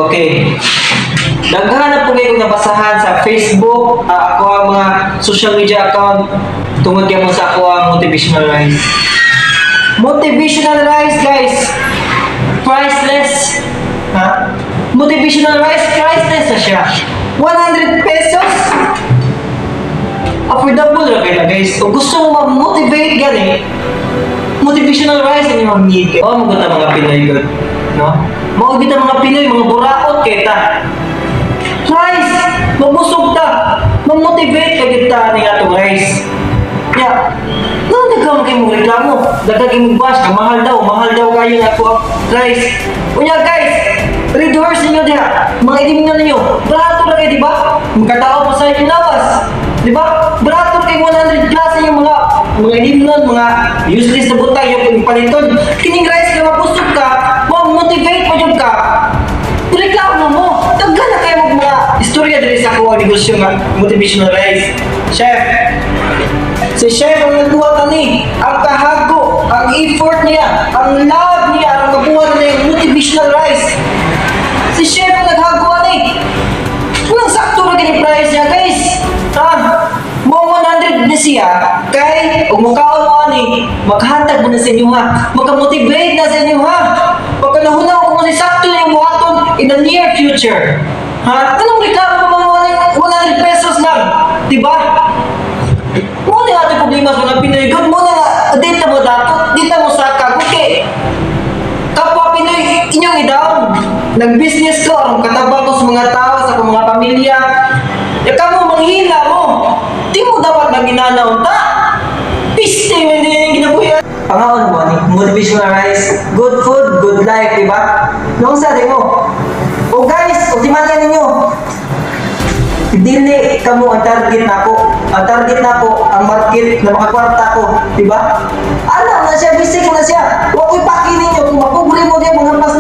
Okay. Daghan na po kayo nabasahan sa Facebook, ako ang mga social media account tungod kay mo sa ako ang motivational rice. Motivational rice, guys. Priceless. Ha? Motivational rice, priceless na siya. 100 pesos. Affordable ra kayo, guys. Kung gusto mo ma-motivate gani, motivational rice ang imong need. Oh, maganda mga Pinoy gud, no? Mao kita mga Pinoy, mga buraot kay ta. Rice, mabusog ta. Ma-motivate ka gyud ta ni atong rice. Ya, no, daghan kay mo reklamo, daghan kay mo bash, ka mahal daw kayo nga ako ang rice. Unya guys, Red Horse ninyo diha, mga ilim ninyo, barato ra kay, di ba? Magkatao pa sa inyong lawas. Di ba? Barato kay 100 plus yung mga ilimnon, mga useless na butang yung paliton. Kining rice ka mabusog ka, ma-motivate mo jud ka. Reklamo mo. Daghan na kayo mga istorya diri sa ako ang negosyo nga motivational rice. Chef, si Chef ang nagbuhat ani, ang kahago, ang effort niya, ang love niya, ang kabuhat niya yung motivational rice. Si Chef ang naghago ani. Walang sakto ra gani price niya, guys. Ha? Mo 100 na siya, kay ug mukaon mo ani, maghatag mo na sa inyo ha. Makamotivate na sa inyo ha. Pagkalahuna mo si sakto na yung buhaton in the near future. Ha? Anong reklamo mo mga 100 pesos lang? Di ba? Mo na ating problema sa mga Pinoy. Good mo na di ta mo datot, di ta mo saka. Okay. Kapwa Pinoy, inyong i-down. Nag-business ko, ang katabang ko sa mga tao, sa akong mga pamilya. Ya kamo, manghila mo. Di mo dapat nang ta. Piste mo din yung ginabuhian. Pangaon mo, ni motivational rice, good food, good life, di ba? Nung sa mo. O guys, ultimahan ninyo, dili kamo ang target nako. Ang target nako ang market na makakwarta ko, di ba? Ana na siya, basic na siya. Wa ko'y paki ninyo kung mapobre mo di mga mas.